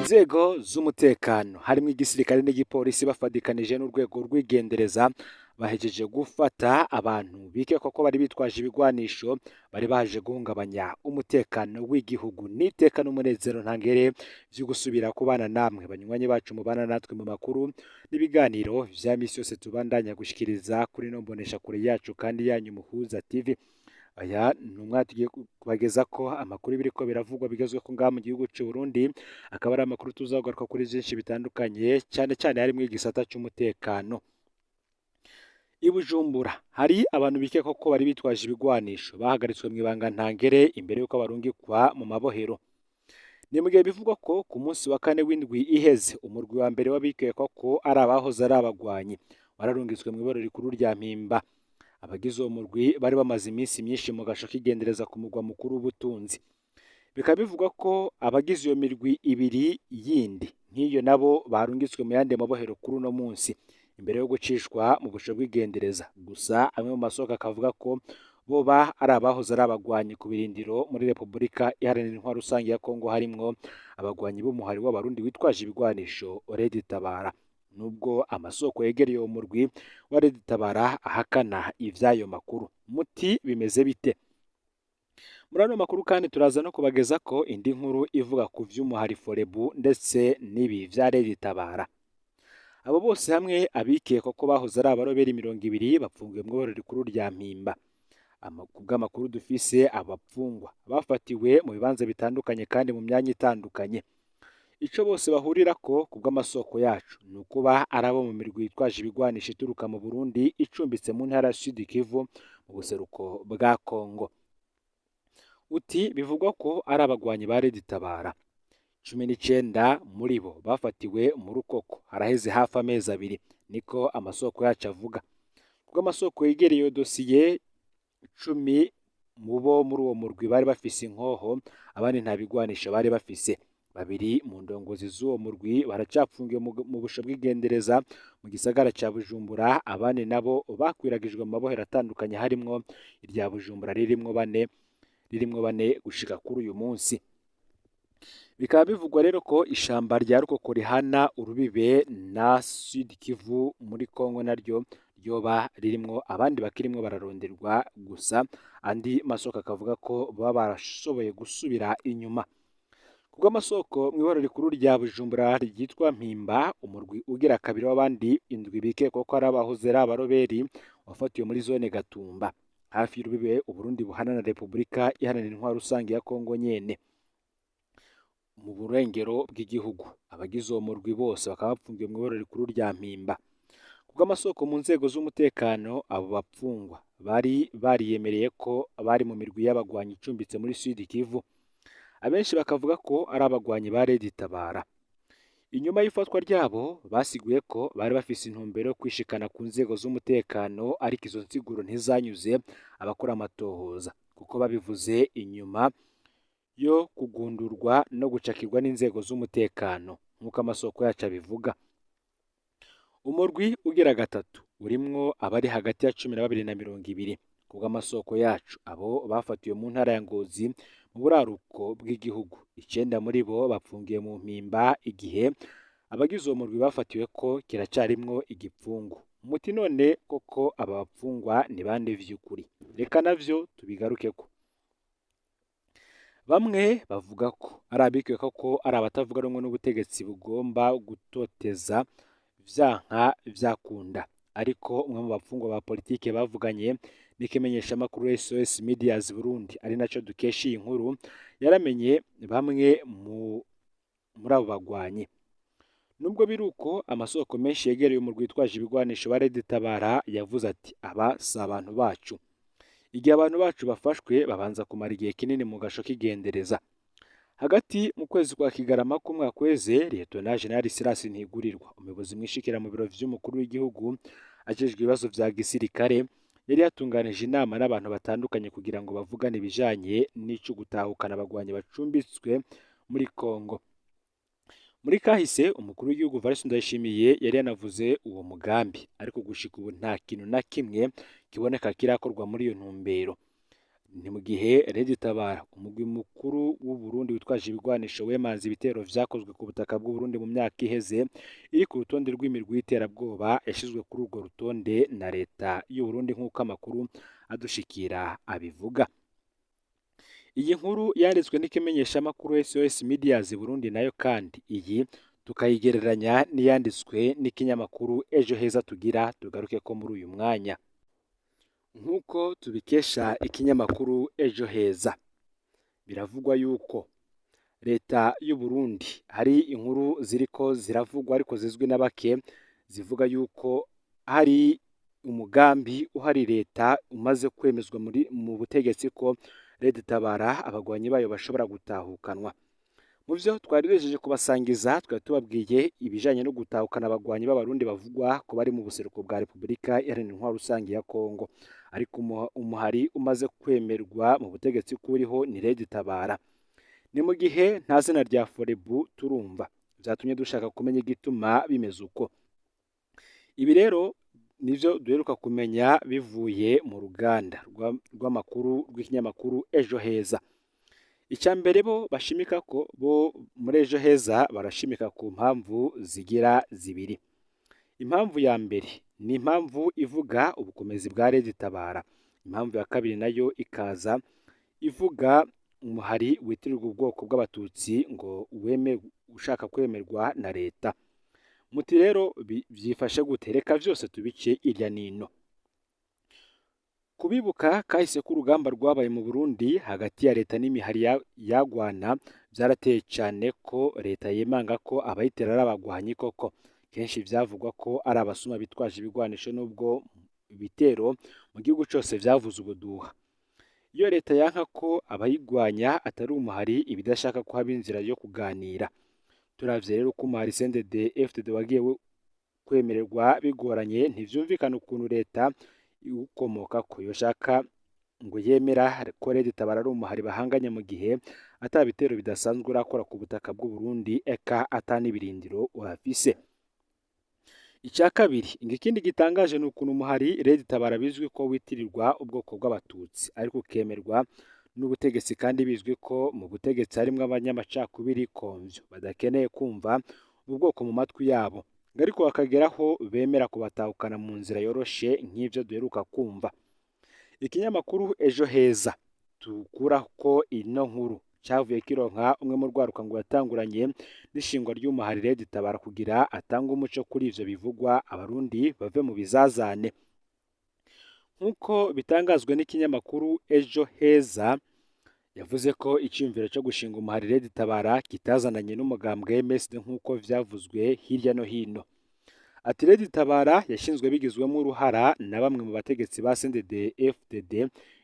Inzego z'umutekano harimwo igisirikare n'igipolisi bafadikanije n'urwego rw'igendereza bahejeje gufata abantu bikekwa ko bari bitwaje ibigwanisho, bari baje guhungabanya umutekano w'igihugu. N'iteka n'umunezero ntangere vyo gusubira kubana namwe, banywanyi bacu mubana natwe mu makuru n'ibiganiro vya misi yose tubandanya gushikiriza kuri no mbonesha kure yacu kandi yanyu Muhuza TV. Aya ni umwanya tugiye kubageza ko amakuru biriko biravugwa bigezweho ngaha mu gihugu c'u Burundi, akaba ari amakuru tuzagaruka kuri vyinshi bitandukanye, cyane cyane harimwo igisata c'umutekano. I Bujumbura hari abantu bikekwa ko bari bitwaje ibigwanisho bahagaritswe mw'ibanga ntangere imbere y'uko barungikwa mu mabohero. Ni mu gihe bivugwa ko ku munsi wa kane w'indwi iheze umurwi wa mbere w'abikekwa ko ari abahoze ari abagwanyi wararungitswe mw'iboro rikuru rya Mpimba. Abagize uwo murwi bari bamaze iminsi myinshi mu gasho k'igendereza ku mugwa mukuru w'ubutunzi. Bikaba bivugwa ko abagize iyo mirwi ibiri yindi nk'iyo nabo barungitswe mu yandi mabohero kuri uno munsi imbere yo gucishwa mu busho bw'igendereza. Gusa amwe mu masoko akavuga ko boba ari abahoze ari abagwanyi ku birindiro muri Repubulika Iharanira Intwaro Rusange ya Kongo, harimwo abagwanyi b'umuhari w'Abarundi witwaje ibigwanisho Red Tabara. Nubwo amasoko yegereye uwo murwi wa Red Tabara ahakana ivy'ayo makuru. Muti bimeze bite? Muri ano makuru kandi turaza no kubageza ko indi nkuru ivuga ku vy'umuhari Forebu ndetse n'ibi vya Red Tabara. Abo bose hamwe abikekwa ko bahoze ari abaroberi 20 bapfungiwe mw'iboro rikuru rya Mpimba. Kubw'amakuru dufise, abapfungwa bafatiwe mu bibanza bitandukanye kandi mu myanya itandukanye. Ico bose bahurirako kubw'amasoko yacu ni ukuba ari abo mu mirwi yitwaje ibigwanisho ituruka mu Burundi icumbitse mu ntara ya Sud Kivu mu buseruko bwa Kongo. Uti bivugwa ko ari abagwanyi ba Red Tabara. 19 muri bo bafatiwe mu Rukoko haraheze hafi amezi 2, niko amasoko yacu avuga. Kubw'amasoko yegereye iyo dosiye, 10 mu bo muri uwo murwi bari bafise inkoho, abandi nta bigwanisho bari bafise. 2 mu ndongozi z'uwo murwi baracapfungiwe mu busho bw'igendereza mu gisagara ca Bujumbura, abandi nabo bakwiragijwe mu mabohero atandukanye harimwo irya Bujumbura ririmwo bane gushika kuri uyu munsi. Bikaba bivugwa rero ko ishamba rya Rukoko rihana urubibe na Sud Kivu muri Kongo naryo ryoba ririmwo abandi bakirimwo bararonderwa, gusa andi masoko akavuga ko baba barashoboye gusubira inyuma. Kubw'amasoko mw'iboro rikuru rya Bujumbura ryitwa Mpimba, umurwi ugira kabiri w'abandi 7 bikekwa ko ari abahoze ari abaroberi wafatiwe muri zone Gatumba hafi y'urubibe Uburundi buhana na Repubulika Iharanira Intwaro Rusange ya Kongo nyene mu burengero bw'igihugu. Abagize uwo murwi bose bakaba bapfungiwe mw'iboro rikuru rya Mpimba. Kubw'amasoko mu nzego z'umutekano, abo bapfungwa bari bariyemereye ko bari mu mirwi y'abagwanyi icumbitse muri Sud Kivu. Abenshi bakavuga ko ari abagwanyi ba Red Tabara. Inyuma y'ifatwa ryabo basiguye ko bari bafise intumbero yo kwishikana ku nzego z'umutekano, ariko izo nsiguro ntizanyuze abakora amatohoza kuko babivuze inyuma yo kugundurwa no gucakirwa n'inzego z'umutekano nk'uko amasoko yacu abivuga. Umurwi ugira gatatu urimwo abari hagati ya 12 na 20. Kubw'amasoko yacu, abo bafatiwe mu ntara ya Ngozi mu buraruko bw'igihugu. 9 muri bo bapfungiye mu Mpimba igihe abagize uwo murwi bafatiwe ko kiracarimwo igipfungu. Muti none koko aba bapfungwa ni bande vy'ukuri? Reka navyo tubigarukeko. Bamwe bavuga ko ari abikekwa ko ari abatavuga rumwe n'ubutegetsi bugomba gutoteza vyanka vyakunda. Ariko umwe mu bapfungwa ba politike bavuganye n'ikimenyeshamakuru SOS Medias Burundi, ari naco dukesha iyi nkuru, yaramenye bamwe muri abo bagwanyi. Nubwo biruko, amasoko menshi yegereye umurwi witwaje ibigwanisho ba Red Tabara yavuze ati aba si abantu bacu. Igihe abantu bacu bafashwe babanza kumara igihe kinini mu gasho k'igendereza. Hagati mu kwezi kwa Kigarama k'umwaka uheze, Liyetona Jenerali Silas Ntigurirwa, umuyobozi mwishikira mu biro vy'umukuru w'igihugu ajejwe ibibazo vya gisirikare, yari yatunganije inama n'abantu batandukanye kugira ngo bavugane ibijanye n'ico gutahukana abagwanyi bacumbitswe muri Kongo. Muri kahise umukuru w'igihugu Evariste Ndayishimiye yari yanavuze uwo mugambi, ariko gushika ubu nta kintu na kimwe kiboneka kirakorwa muri iyo ntumbero. Ni mu gihe Red Tabara, umugwi mukuru w'u Burundi witwaje ibigwanisho wemanze ibitero vyakozwe ku butaka bw'u Burundi mu myaka iheze, iri ku rutonde rw'imirwi y'iterabwoba yashizwe kuri urwo rutonde na leta y'u Burundi nk'uko amakuru adushikira abivuga. Iyi nkuru yanditswe n'ikimenyeshamakuru SOS Medias Burundi, nayo kandi iyi tukayigereranya n'iyanditswe n'ikinyamakuru Ejo Heza tugira tugaruke ko muri uyu mwanya. Nk'uko tubikesha ikinyamakuru Ejo Heza, biravugwa yuko leta y'u Burundi hari inkuru ziriko ziravugwa ariko zizwi na bake, zivuga yuko hari umugambi uhari leta umaze kwemezwa mu butegetsi ko Red Tabara abagwanyi bayo bashobora gutahukanwa. Mu vyo twari duhejeje kubasangiza, twari tubabwiye ibijanye no gutahukana abagwanyi b'abarundi bavugwa ko bari mu buseruko bwa Repubulika Iharanira Intwaro Rusangi ya Kongo, ariko umuhari umaze kwemerwa mu butegetsi ko uriho ni Red Tabara. Ni mu gihe nta zina rya Forebu turumva, vyatumye dushaka kumenya igituma bimeze uko. Ibi rero nivyo duheruka kumenya bivuye mu ruganda rw'amakuru rw'ikinyamakuru Ejo Heza. Icya mbere bo bashimika ko bo muri Ejo Heza barashimika ku mpamvu zigira zibiri. Impamvu ya mbere ni impamvu ivuga ubukomezi bwa Red Tabara. Impamvu ya kabiri nayo ikaza ivuga umuhari witirirwa ubwoko bw'abatutsi ngo weme ushaka kwemerwa na leta. Muti rero vyifashe gute? Reka vyose tubice irya nino. Kubibuka kahise k'urugamba rwabaye mu Burundi hagati ya leta n'imihari yagwana vyarateye cane ko leta yemanga ko abayitera ari abagwanyi koko. Kenshi vyavugwa ko ari abasuma bitwaje ibigwanisho, nubwo ibitero mu gihugu cose vyavuze ubuduha. Iyo leta yanka ko abayigwanya atari umuhari, iba idashaka ko haba inzira yo kuganira. Turavye rero ko umuhari CNDD FDD wagiye kwemererwa bigoranye, ntivyumvikana ukuntu leta iwukomokako yoshaka ngo yemera ko Red Tabara ari umuhari bahanganye mu gihe ata bitero bidasanzwe urakora ku butaka bw'u Burundi, eka ata n'ibirindiro uhafise. Icya kabiri, ngo ikindi gitangaje ni ukuntu umuhari Red Tabara bizwi ko witirirwa ubwoko bw'abatutsi ariko ukemerwa n'ubutegetsi, kandi bizwi ko mu butegetsi harimwo abanyamacakubiri komvyo badakeneye kumva ubu bwoko mu matwi yabo, ngo ariko bakageraho bemera kubatahukana mu nzira yoroshe nk'ivyo duheruka kumva. Ikinyamakuru Ejo Heza tukura ko ino nkuru cavuye kironka umwe mu rwaruka ngo yatanguranye n'ishingwa ry'umuhari Red Tabara kugira atange umuco kuri ivyo bivugwa, abarundi bave mu bizazane. Nk'uko bitangazwa n'ikinyamakuru Ejo Heza, yavuze ko iciyumviro co gushinga umuhari Red Tabara kitazananye n'umugambwe MSD nk'uko vyavuzwe hirya no hino. Ati Red Tabara yashinzwe bigizwemwo uruhara na bamwe mu bategetsi ba CNDD FDD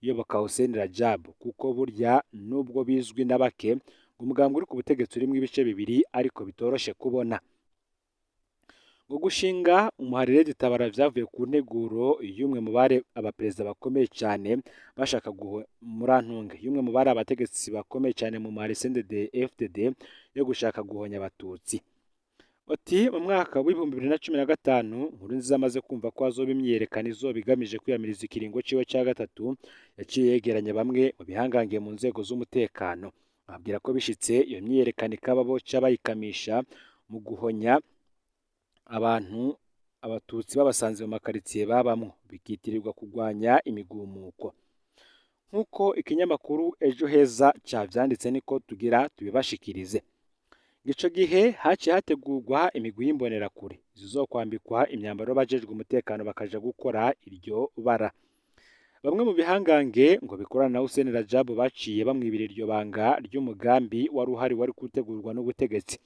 iyoboka Hussein Rajab, kuko burya nubwo bizwi na bake ngo umugambwe uri ku butegetsi urimwo ibice bibiri ariko bitoroshe kubona. Ngo gushinga umuhari Red Tabara vyavuye ku nteguro y'umwe mu bari abaperezida bakomeye cane bashaka murantunge y'umwe mu bari abategetsi bakomeye cane mu muhari CNDD FDD yo gushaka guhonya abatutsi. Ati mu mwaka w'2015 Nkurunziza amaze kumva ko hazoba imyiyerekano izoba igamije kwiyamiriza ikiringo ciwe ca gatatu, yaciye yegeranya bamwe mu bihangange mu nzego z'umutekano, ababwira ko bishitse iyo myiyerekano ikaba boca bayikamisha mu guhonya abantu abatutsi babasanze mu makaritsiye babamwo, bikitirirwa kugwanya imigumuko. Nk'uko ikinyamakuru Ejo Heza cavyanditse niko tugira tubibashikirize. Ico gihe haciye hategurwa imigwi y'imbonerakure zizokwambikwa imyambaro y'abajejwe umutekano bakaja gukora iryo bara. Bamwe mu bihangange ngo bikorana na Hussein Rajab baciye bamwibira iryo banga ry'umugambi wari uhari wari gutegurwa n'ubutegetsi.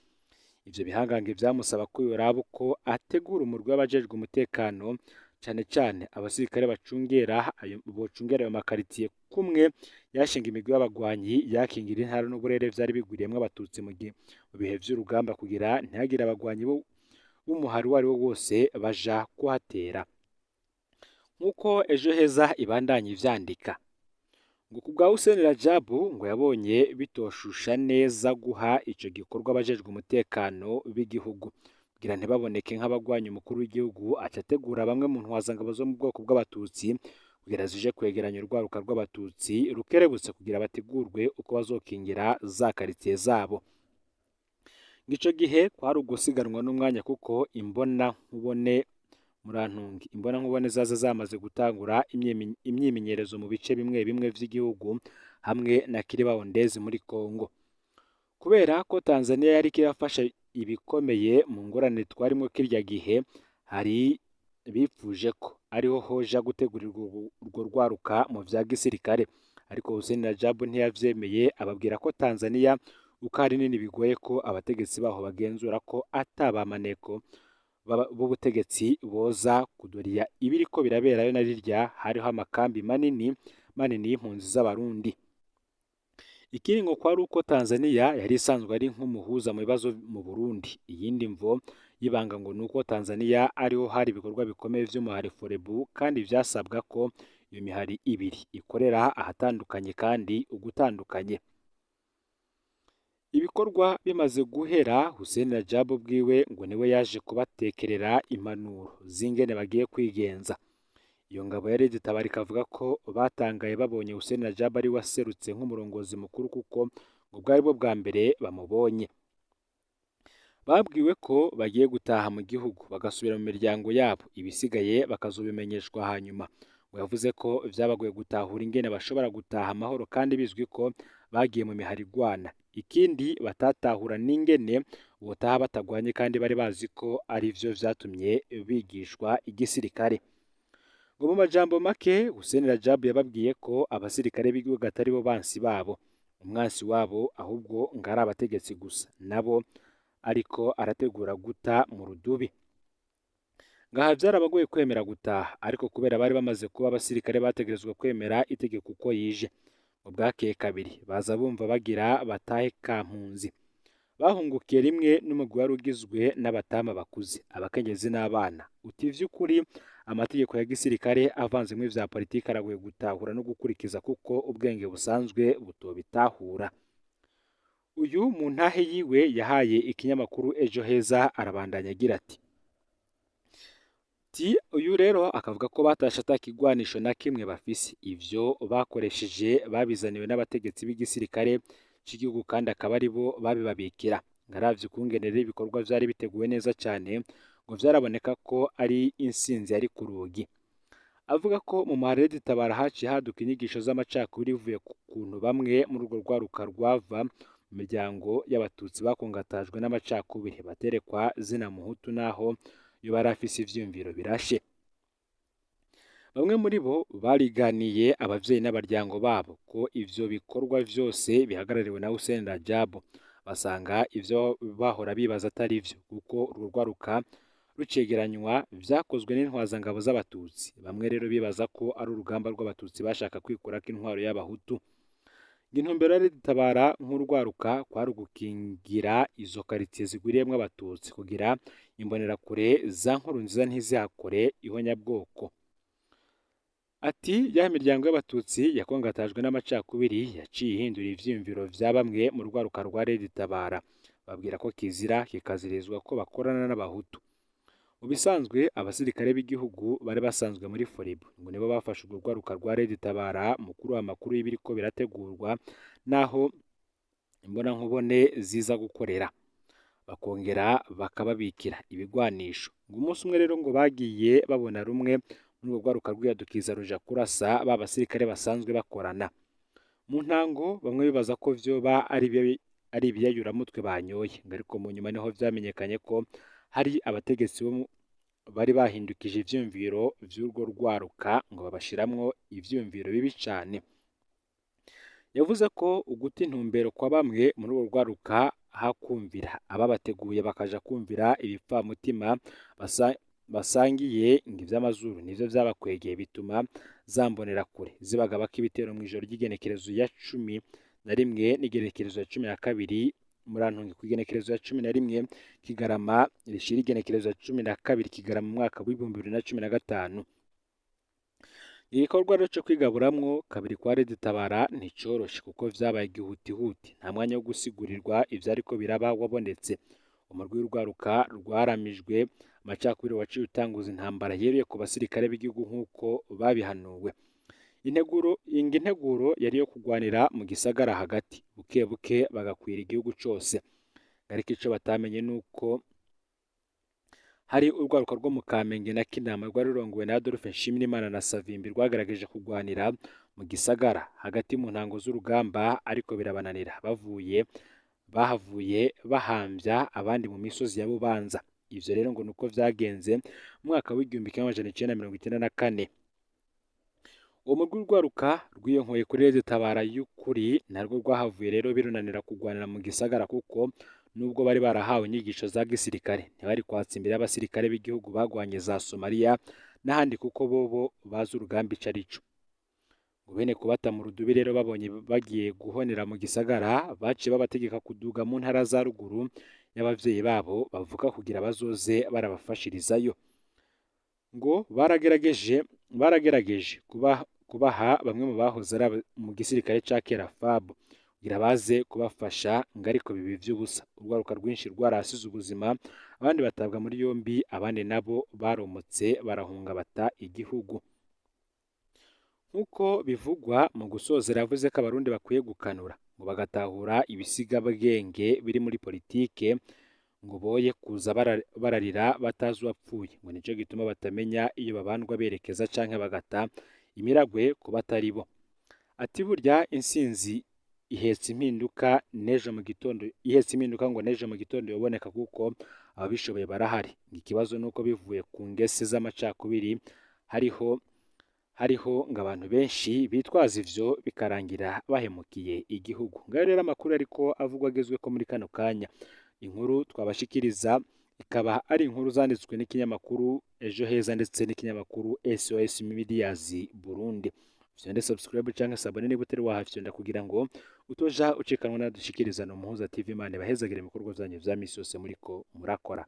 Ivyo bihangange vyamusaba ko yoraba uko ategura umurwi w'abajejwe umutekano, cane cane abasirikare bacungera bocungera ayo makaritiye, kumwe yashinga imigwi y'abagwanyi yakingira intara n'uburere vyari bigwiriyemwo abatutsi mu bihe vy'urugamba kugira ntihagire abagwanyi b'umuhari uwo ari wo wose baja kuhatera. Nk'uko Ejo Heza ibandanya ivyandika, ngo kubwa Hussein Rajab ngo yabonye bitoshusha neza guha ico gikorwa abajejwe umutekano b'igihugu kugira ntibaboneke nk'abagwanya umukuru w'igihugu, aca ategura bamwe mu ntwazangabo zo mu bwoko bw'abatutsi kugira zije kwegeranya urwaruka rw'abatutsi rukerebutse kugira bategurwe uko bazokingira za karitiye zabo. Ico gihe kwari ugusiganwa n'umwanya kuko imbona nkubone murantungi imbona nkubone zaza zamaze gutangura imyimenyerezo mu bice bimwe bimwe vy'igihugu hamwe na Kiribaho Ndezi muri Kongo. Kubera ko Tanzania yari kirafasha ibikomeye mu ngorane twarimwo kirya gihe, hari bipfuje ko ariho hoja gutegurirwa urwo rwaruka mu vya gisirikare, ariko Hussein Rajabu ntiyavyemeye, ababwira ko Tanzania uko ari nini bigoye ko abategetsi baho bagenzura ko atabamaneko b'ubutegetsi boza kudoriya ibiriko biraberayo, na rirya hariho amakambi manini manini y'impunzi z'abarundi. Ikindi ngo kwari uko Tanzania yari isanzwe ari nk'umuhuza mu bibazo mu Burundi. Iyindi mvo y'ibanga ngo nuko Tanzania ariho hari ibikorwa bikomeye vy'umuhari Forebu, kandi vyasabwa ko iyo mihari ibiri ikorera ahatandukanye kandi ugutandukanye. Ibikorwa bimaze guhera, Hussein Rajabu bwiwe ngo niwe yaje kubatekerera impanuro z'ingene bagiye kwigenza. Iyo ngabo yari Tabara ikavuga ko batangaye babonye Hussein Rajabu ari waserutse nk'umurongozi mukuru, kuko ngo bwari bwo bwa mbere bamubonye. Babwiwe ko bagiye gutaha mu gihugu bagasubira mu miryango yabo, ibisigaye bakazobimenyeshwa hanyuma. Ngo yavuze ko vyabagoye gutahura ingene bashobora gutaha amahoro kandi bizwi ko bagiye mu mihari igwana. Ikindi batatahura n'ingene botaha batagwanye kandi bari bazi ko arivyo vyatumye bigishwa igisirikare. Ngo mu majambo make, Hussein Rajabu yababwiye ko abasirikare b'igihugu atari bo bansi babo, umwansi wabo ahubwo ngo ari abategetsi gusa, nabo ariko arategura guta mu rudubi. Ngaha vyarabagoye kwemera gutaha, ariko kubera bari bamaze kuba abasirikare bategerezwa kwemera itegeko uko yije. Ngo bwakeye kabiri baza bumva bagira batahe Kampunzi. Bahungukiye rimwe n'umugwi wari ugizwe n'abatama bakuze, abakenyezi n'abana. Uti vy'ukuri amategeko ya gisirikare avanzemwo ivya politike aragoye gutahura no gukurikiza kuko ubwenge busanzwe butobitahura. Uyu mu ntahe yiwe yahaye ikinyamakuru Ejo Heza arabandanya agira ati uyu rero akavuga ko batashe atakigwanisho na kimwe bafise, ivyo bakoresheje babizaniwe n'abategetsi b'igisirikare c'igihugu kandi akaba aribo babibabikira. Ngaravye ukungene rero ibikorwa vyari biteguwe neza cane, ngo vyaraboneka ko ari insinzi yari ku rugi. Avuga ko mu muhari Tabara haciye haduka inyigisho z'amacakubiri bivuye ku kuntu bamwe muri urwo rwaruka rwava mu miryango y'abatutsi bakungatajwe n'amacakubiri baterekwa zina muhutu naho iyo bari afise ivyiyumviro birashe. Bamwe muri bo bariganiye abavyeyi n'abaryango babo ko ivyo bikorwa vyose bihagarariwe na Hussein Rajabu, basanga ivyo bahora bibaza atari vyo, kuko urwo rwaruka rucegeranywa vyakozwe n'intwazangabo z'abatutsi. Bamwe rero bibaza ko ari urugamba rw'abatutsi bashaka kwikurako intwaro y'abahutu. Intumbero yari Tabara nk'urwaruka kwari ugukingira izo karitiye zigwiriyemwo abatutsi kugira imbonerakure za Nkurunziza ntizihakore ihonyabwoko. Ati ya miryango y'abatutsi yakongatajwe n'amacakubiri yaciye ihindura ivyiyumviro vya bamwe mu rwaruka rwa Tabara, babwira ko kizira kikazirizwa ko bakorana n'abahutu. Mu bisanzwe abasirikare b'igihugu bari basanzwe muri Foribu ngo nibo bafashe urwo rwaruka rwa Tabara mukuru amakuru y'ibiriko birategurwa naho imbonankubone ziza gukorera, bakongera bakababikira ibigwanisho. Ngo umunsi umwe rero ngo bagiye babona rumwe muri urwo rwaruka rwiyadukiza ruja kurasa ba basirikare basanzwe bakorana. Mu ntango bamwe bibaza ko vyoba ari ibiyayuramutwe banyoye, ngo ariko mu nyuma niho vyamenyekanye ko hari abategetsi bo bari bahindukije ivyiyumviro vy'urwo rwaruka ngo babashiramwo ivyiyumviro bibi cane. Yavuze ko uguta intumbero kwa bamwe muri urwo rwaruka hakumvira ababateguye bakaja kumvira ibipfamutima basangiye ngo ivy'amazuru nivyo vyabakwegeye, bituma zambonera kure zibagabako ibitero mw'ijoro ry'igenekerezo ya 11 n'igenekerezo ya 12 murantungi ku igenekerezo ya 11 Kigarama rishira igenekerezo ya 12 Kigarama mu mwaka w'2015. Igikorwa rero co kwigaburamwo kabiri kwa Tabara nticoroshe kuko vyabaye igihutihuti, nta mwanya wo gusigurirwa ivyariko biraba wabonetse. Umurwi w'urwaruka rwaramijwe amacakubiri waciye utanguza intambara yeruye ku basirikare b'igihugu nk'uko babihanuwe. Integuro yari yo kugwanira mu gisagara hagati, buke buke bagakwira igihugu cose. Ariko ico batamenye nuko hari urwaruka rwo mu Kamenge na Kinama rwari rurongowe na Adolphe Nshimirimana na Savimbi rwagerageje kugwanira mu gisagara hagati mu ntango z'urugamba, ariko birabananira. Bahavuye bahamvya abandi mu misozi ya Bubanza. Ivyo rero ngo nuko vyagenze mu mwaka w'1994. Uwo mugwi w'urwaruka rwiyonkoye kuri Rede Tabara y'ukuri narwo rwahavuye rero birunanira kugwanira mu gisagara, kuko nubwo bari barahawe inyigisho za gisirikare ntibari kwatsa imbere y'abasirikare b'igihugu bagwanye za Somalia n'ahandi, kuko bobo bazi urugamba ico arico. Ngo bene kubata mu rudubi rero babonye bagiye guhonera mu gisagara, baciye babategeka kuduga mu ntara za ruguru y'abavyeyi babo bavuka kugira bazoze barabafashirizayo. Ngo baragerageje kubaha bamwe mu bahoze ari mu gisirikare ca kera FAB kugira baze kubafasha, ngo ariko bibi vy'ubusa. Urwaruka rwinshi rwarahasize ubuzima, abandi batabwa muri yombi, abandi nabo baromotse barahunga bata igihugu. Nk'uko bivugwa mu gusozera, yavuze ko abarundi bakwiye gukanura ngo bagatahura ibisigabwenge biri muri politike, ngo boye kuza bararira batazi uwapfuye, ngo nico gituma batamenya iyo babandwa berekeza canke bagata imiragwe ku batari bo. Ati burya insinzi ihetse impinduka n'ejo mu gitondo, ihetse impinduka ngo n'ejo mu gitondo yoboneka, kuko ababishoboye barahari. Ikibazo nuko bivuye ku ngese z'amacakubiri hariho ngo abantu benshi bitwaza ivyo bikarangira bahemukiye igihugu. Ngayo rero amakuru ariko avugwa agezweko muri kano kanya. Inkuru twabashikiriza ikaba ari inkuru zanditswe n'ikinyamakuru Ejo Heza ndetse n'ikinyamakuru SOS Medias Burundi. Fyonde subscribe canke sabone niba utari wahafyonda kugira ngo utoja ucikanwa nadushikiriza no Muhuza TV. Imana ibahezagire ibikorwa vyanyu vya misi yose muriko murakora.